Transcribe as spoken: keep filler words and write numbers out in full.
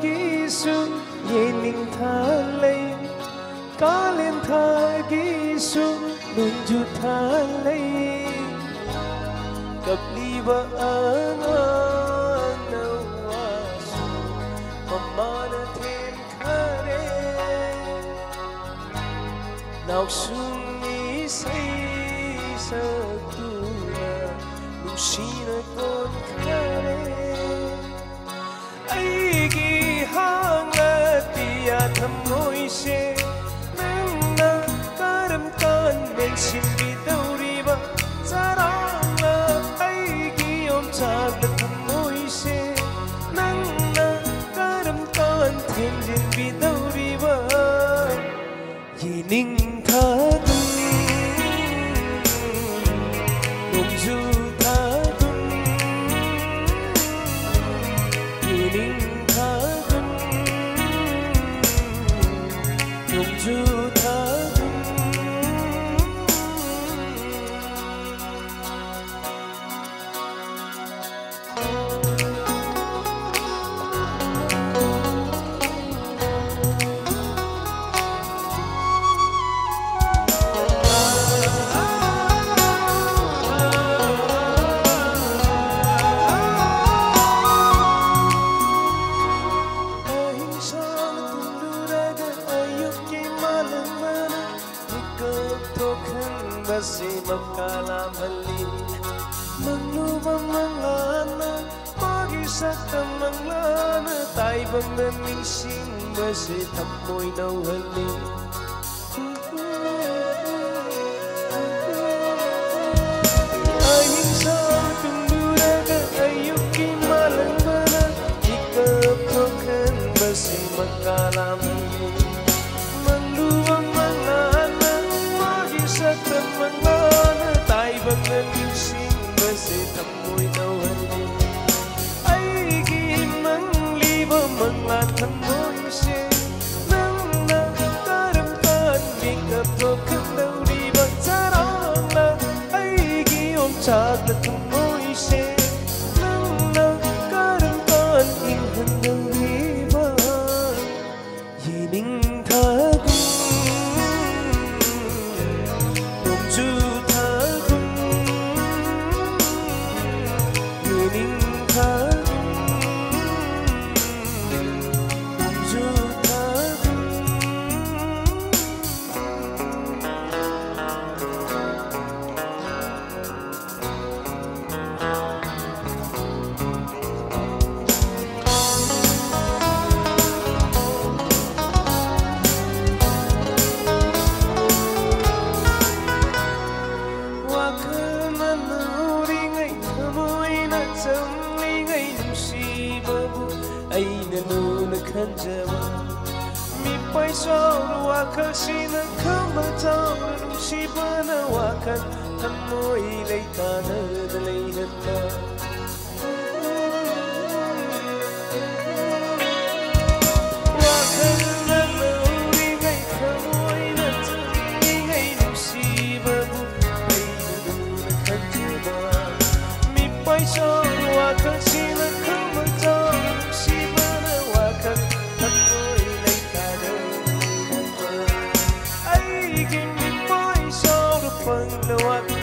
ꯒꯤꯁꯨ ꯌꯦꯅꯤꯡꯊꯥ ꯂꯩ, ꯀꯥꯂꯦꯟ ꯊꯥꯒꯤꯁꯨ ꯅꯣꯡꯖꯨ ꯊꯥ ꯂꯩ꯫ ꯀꯞꯂꯤꯕ ꯑꯉꯥꯡꯅ ꯋꯥꯁꯨ ꯃꯃꯥꯅ ꯊꯦꯝꯈꯔꯦ꯫ ꯅꯥꯎꯁꯨꯝ ꯏꯁꯩ ꯁꯛꯇꯨꯅ ꯅꯨꯡꯁꯤꯅ ꯀꯣꯟꯈꯔꯦ꯫ ꯑꯩꯒꯤ ꯍꯥꯡꯂ ꯄꯤꯌꯥ ꯊꯝꯃꯣꯏꯁꯦ ꯅꯪꯅ ꯀꯔꯝ ꯀꯥꯟ ꯃꯦꯟꯁꯤꯟꯕꯤꯗꯧꯔꯤꯕ? ꯆꯔꯥꯡꯂ ꯑꯩꯒꯤ ꯌꯣꯝꯆꯥꯛꯂ ꯊꯝꯃꯣꯏꯁꯦ ꯅꯪꯅ ꯀꯔꯝ ꯀꯥꯟ ꯊꯦꯝꯖꯤꯟꯕꯤꯗꯧꯔꯤꯕ? ꯌꯦꯅꯤꯡꯊꯥꯒꯨꯝ, ꯅꯣꯡꯖꯨ ꯊꯥꯒꯨꯝ, ꯌꯦꯅꯤꯡꯊꯥꯒꯨꯝ, ꯅꯣꯡꯖꯨ ꯊꯥꯒꯨꯝ꯫ ꯑꯍꯤꯡꯁꯥ ꯇꯨꯝꯂꯨꯔꯒ ꯑꯌꯨꯛꯀꯤ ꯃꯥꯂꯪꯕꯅ ꯃꯤꯀꯞ ꯊꯣꯛꯍꯟꯕꯁꯤ ꯃꯀꯥ ꯂꯥꯝꯍꯜꯂꯤ꯫ ꯃꯪꯂꯨꯕ ꯃꯪꯂꯥꯟꯅ ꯃꯥꯒꯤ ꯁꯛꯇꯝ ꯃꯪꯂꯥꯟꯅ ꯇꯥꯏꯕꯪꯗ ꯅꯤꯡꯁꯤꯡꯕꯁꯤ ꯊꯃꯣꯏ ꯅꯧꯍꯜꯂꯤ꯫ ꯑꯍꯤꯡꯁꯥ ꯇꯨꯝꯂꯨꯔꯒ ꯑꯌꯨꯛꯀꯤ ꯃꯥꯂꯪꯕꯅ ꯃꯤꯀꯞ ꯊꯣꯛꯍꯟꯕꯁꯤ ꯃꯀꯥ ꯂꯥꯝꯍꯜꯂꯤ꯫ ꯃꯪꯂꯨꯕ ꯃꯪꯂꯥꯟꯅ ꯃꯥꯒꯤ ꯁꯛꯇꯝ ꯃꯪꯂꯥꯟꯅ ꯇꯥꯏꯕꯪꯅ ꯅꯤꯡꯁꯤꯡꯕꯁꯦ ꯊꯃꯣꯏ ꯅꯧꯍꯜꯂꯤ꯫ ꯑꯩꯒꯤ ꯃꯪꯂꯤꯕ ꯃꯪꯂꯥꯟ ꯊꯃꯣꯏꯁꯦ ꯅꯪꯅ ꯀꯔꯝ ꯀꯥꯟ ꯃꯤꯀꯞ ꯊꯣꯛꯍꯟꯗꯧꯔꯤꯕ? ꯆꯔꯥꯡꯂ ꯑꯩꯒꯤ ꯌꯣꯡꯆꯥꯛꯂ ꯊꯃꯣꯏꯁꯦ ꯅꯪꯅ ꯀꯔꯝ ꯀꯥꯟ ꯏꯪꯍꯟꯗꯧꯔꯤꯕ? ꯈꯟꯖꯕ꯫ ꯃꯤꯄꯥꯏ ꯆꯥꯎꯔ ꯋꯥꯈꯜꯁꯤꯅ ꯈꯝꯕ ꯆꯥꯎꯔ ꯅꯨꯡꯁꯤꯕꯅ ꯋꯥꯈꯜ ꯊꯝꯃꯣꯏ ꯂꯩꯇꯥꯗꯅ ꯂꯩꯍꯟꯕ꯫ ꯋꯥꯈꯜꯅ ꯂꯧꯔꯤꯉꯩ ꯊꯃꯣꯏꯅ ꯆꯨꯝꯂꯤꯉꯩ ꯅꯨꯡꯁꯤꯕꯕꯨ ꯑꯩꯕꯨ ꯂꯨꯅ ꯈꯟꯖꯕ꯫ ꯃꯤꯄꯥꯏ ꯆꯥꯎꯔ ꯋꯥꯈꯜꯁꯤꯅ ꯈꯝꯕ ꯆꯥꯎꯔ ꯅꯨꯡꯁꯤꯕꯅ ꯋꯥꯈꯜ ꯊꯃꯣꯏ ꯂꯩꯇꯥꯗꯅ ꯂꯩꯍꯟꯕ꯫ ꯑꯩꯒꯤ ꯃꯤꯄꯥꯏ ꯆꯥꯎꯔ ꯄꯪꯂ ꯋꯥꯈꯜ